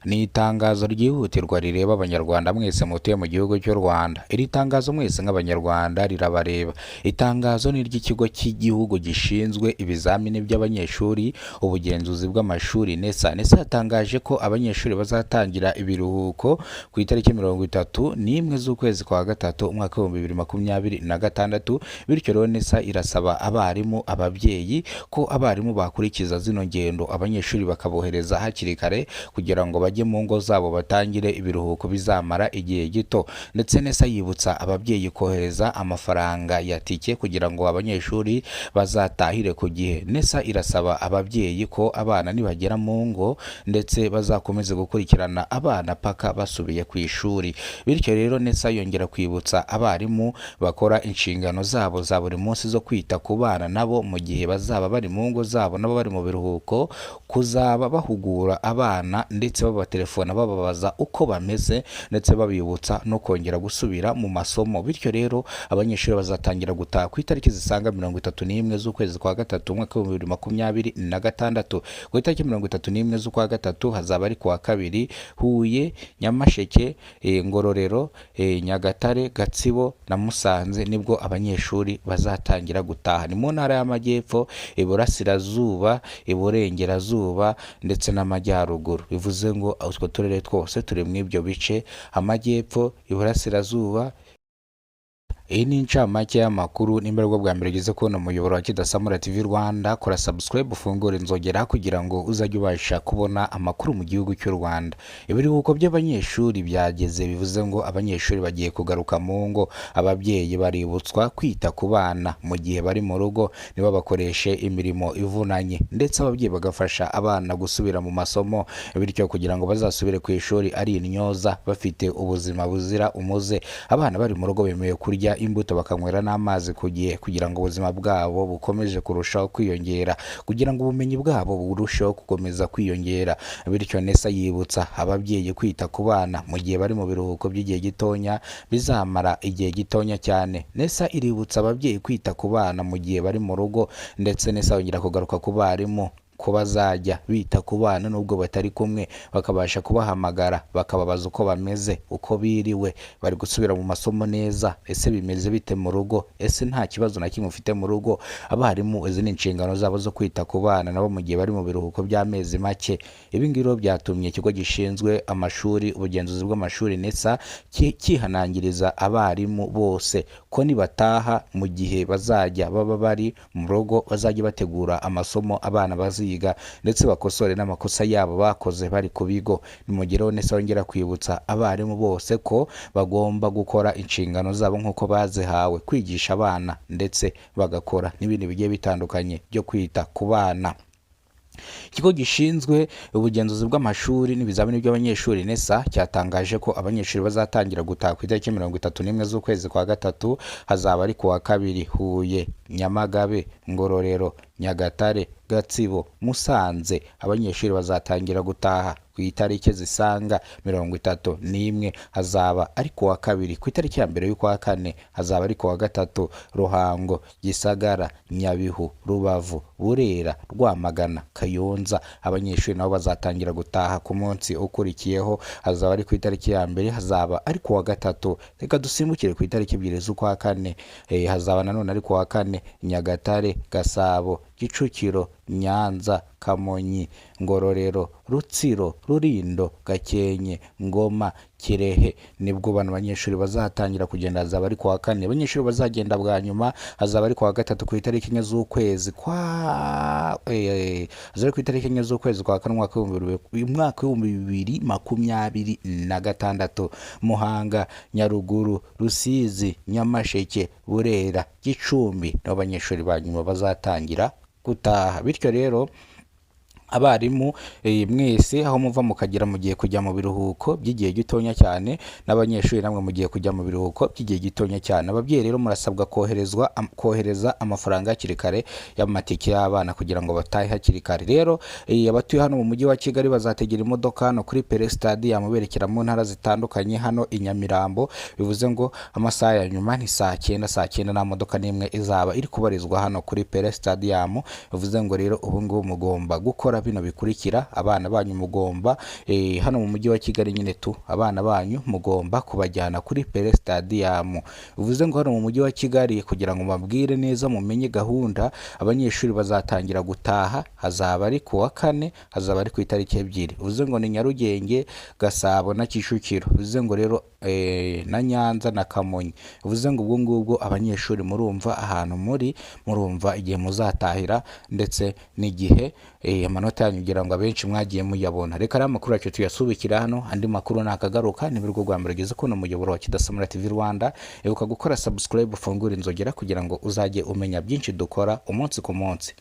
Ni itangazo ryihutirwa rireba Abanyarwanda mwese mutuye mu gihugu cy'u Rwanda. Iri tangazo mwese nk'Abanyarwanda rirabareba. Itangazo ni iry'ikigo cy'igihugu gishinzwe ibizamini by'abanyeshuri, ubugenzuzi bw'amashuri NESA. NESA yatangaje ko abanyeshuri bazatangira ibiruhuko ku itariki 31 z'ukwezi kwa gatatu umwaka w'2026, bityo rero NESA irasaba abarimu, ababyeyi ko abarimu bakurikiza zino ngendo, abanyeshuri bakabohereza hakiri kare kugira ngo bajye mu ngo zabo batangire ibiruhuko bizamara igihe gito. Ndetse NESA yibutsa ababyeyi kohereza amafaranga ya tike kugira ngo abanyeshuri bazatahire ku gihe. NESA irasaba ababyeyi ko abana nibagera mu ngo ndetse bazakomeze gukurikirana abana paka basubiye ku ishuri. Bityo rero NESA yongera kwibutsa abarimu bakora inshingano zabo za buri munsi zo kwita ku bana nabo mu gihe bazaba bari mu ngo zabo nabo bari mu biruhuko, kuzaba bahugura abana ndetse babatelefona bababaza uko bameze ndetse babibutsa no kongera gusubira mu masomo. Bityo rero abanyeshuri bazatangira gutaha ku itariki zisaga 31 z'ukwezi kwa gatatu umwaka w'2026. Ku itariki 31 z'ukwa gatatu hazaba ari kuwa kabiri, Huye, Nyamasheke, Ngororero, Nyagatare, Gatsibo na Musanze nibwo abanyeshuri bazatangira gutaha. Ni mu ntara y'Amajyepfo, Iburasirazuba, Iburengerazuba ndetse n'Amajyaruguru. Bivuze ngo utwo turere twose turi muri ibyo bice, Amajyepfo, Iburasirazuba. Iyi ni incamake y'amakuru. Nimba aribwo bwa mbere ugeze kubona umuyoboro wa Kidasamura TV Rwanda, kora subscribe, ufungure inzogera kugira ngo uzajye ubasha kubona amakuru mu gihugu cy'u Rwanda. Ibiruhuko by'abanyeshuri byageze, bivuze ngo abanyeshuri bagiye kugaruka mu ngo. Ababyeyi baributswa kwita ku bana mu gihe bari mu rugo, ntibabakoreshe imirimo ivunanye, ndetse ababyeyi bagafasha abana gusubira mu masomo, bityo kugira ngo bazasubire ku ishuri ari intyoza, bafite ubuzima buzira umuze. Abana bari mu rugo bemerewe kurya imbuto bakanywera n'amazi ku gihe kugira ngo ubuzima bwabo bukomeze kurushaho kwiyongera, kugira ngo ubumenyi bwabo burusheho gukomeza kwiyongera. Bityo NESA yibutsa ababyeyi kwita ku bana mu gihe bari mu biruhuko by'igihe gitonya bizamara igihe gitonya cyane. NESA iributsa ababyeyi kwita ku bana mu gihe bari mu rugo, ndetse NESA yongera kugaruka ku barimu ko bazajya bita ku bana nubwo batari kumwe, bakabasha kubahamagara bakababaza uko bameze, uko biriwe, bari gusubira mu masomo neza, ese bimeze bite mu rugo, ese nta kibazo na kimwe ufite mu rugo. Abarimu izi ni inshingano zabo zo kwita ku bana nabo mu gihe bari mu biruhuko by'amezi make. Ibi ngibi rero byatumye ikigo gishinzwe amashuri, ubugenzuzi bw'amashuri NESA, cyihanangiriza abarimu bose ko nibataha mu gihe bazajya baba bari mu rugo bazajya bategura amasomo abana baziga, ndetse bakosore n'amakosa yabo bakoze bari ku bigo. Nimugereho NESA yongera kwibutsa abarimu bose ko bagomba gukora inshingano zabo nk'uko bazihawe, kwigisha abana ndetse bagakora n'ibindi bigiye bitandukanye byo kwita ku bana. Ikigo gishinzwe ubugenzuzi bw'amashuri n'ibizamini by'abanyeshuri NESA cyatangaje ko abanyeshuri bazatangira gutaha ku itariki 31 z'ukwezi kwa gatatu, hazaba ari kuwa kabiri. Huye, Nyamagabe, Ngororero, Nyagatare, Gatsibo, Musanze abanyeshuri bazatangira gutaha ku itariki zisaga 31, hazaba ari kuwa kabiri. Ku itariki ya mbere y'ukwa kane hazaba ari kuwa gatatu. Ruhango, Gisagara, Nyabihu, Rubavu, Burera, Rwamagana, Kayonza abanyeshuri nabo bazatangira gutaha ku munsi ukurikiyeho, hazaba ari ku itariki ya mbere, hazaba ari kuwa gatatu. Reka dusimbukire ku itariki 2 z'ukwa kane, hazaba nanone ari kuwa kane. Nyagatare, Gasabo, Kicukiro, Nyanza, Kamonyi, Ngororero, Rutsiro, Rulindo, Gakenke, Ngoma, Kirehe nibwo bano banyeshuri bazatangira kugenda, hazaba ari kuwa kane. Abanyeshuri bazagenda bwa nyuma hazaba ari kuwa gatatu ku itariki 4 z'ukwezi kwa hazaba ari ku itariki 4 z'ukwezi kwa kane umwaka w'2026. Muhanga, Nyaruguru, Rusizi, Nyamasheke, Burera, Gicumbi nibo banyeshuri ba nyuma bazatangira gutaha. Bityo rero abarimu mwese aho muva mukagera mugiye kujya mu biruhuko by'igihe gitonya cyane, n'abanyeshuri namwe mugiye kujya mu biruhuko by'igihe gitonya cyane. Ababyeyi rero murasabwa kohereza amafaranga hakiri kare y'amatike y'abana kugira ngo batahe hakiri kare. Rero abatuye hano mu mujyi wa Kigali bazategera imodoka hano kuri Pele Stadium berekera mu ntara zitandukanye hano i Nyamirambo. Bivuze ngo amasaha ya nyuma ni saa cyenda. Saa cyenda nta modoka n'imwe izaba iri kubarizwa hano kuri Pele Stadium. Bivuze ngo rero ubu ngubu mugomba gukora gukora bino bikurikira. Abana banyu mugomba, hano mu mujyi wa Kigali nyine tu, abana banyu mugomba kubajyana kuri Pele Stadium. Bivuze ngo hano mu mujyi wa Kigali, kugira ngo mbabwire neza mumenye gahunda, abanyeshuri bazatangira gutaha hazaba ari ku wa kane, hazaba ari ku itariki 2. Bivuze ngo ni Nyarugenge, Gasabo na Kicukiro, bivuze ngo rero na Nyanza na Kamonyi. Bivuze ngo ubwo ngubwo abanyeshuri murumva ahantu muri, murumva igihe muzatahira ndetse n'igihe amanota yanyu ngira ngo abenshi mwagiye muyabona. Reka rero amakuru yacu tuyasubikira hano, andi makuru nakagaruka. Ni rwo rwa mbere ugeze kuno muyoboro wa Kidasamura TV Rwanda, ibuka gukora subscribe, ufungure inzogera kugira ngo uzajye umenya byinshi dukora umunsi ku munsi.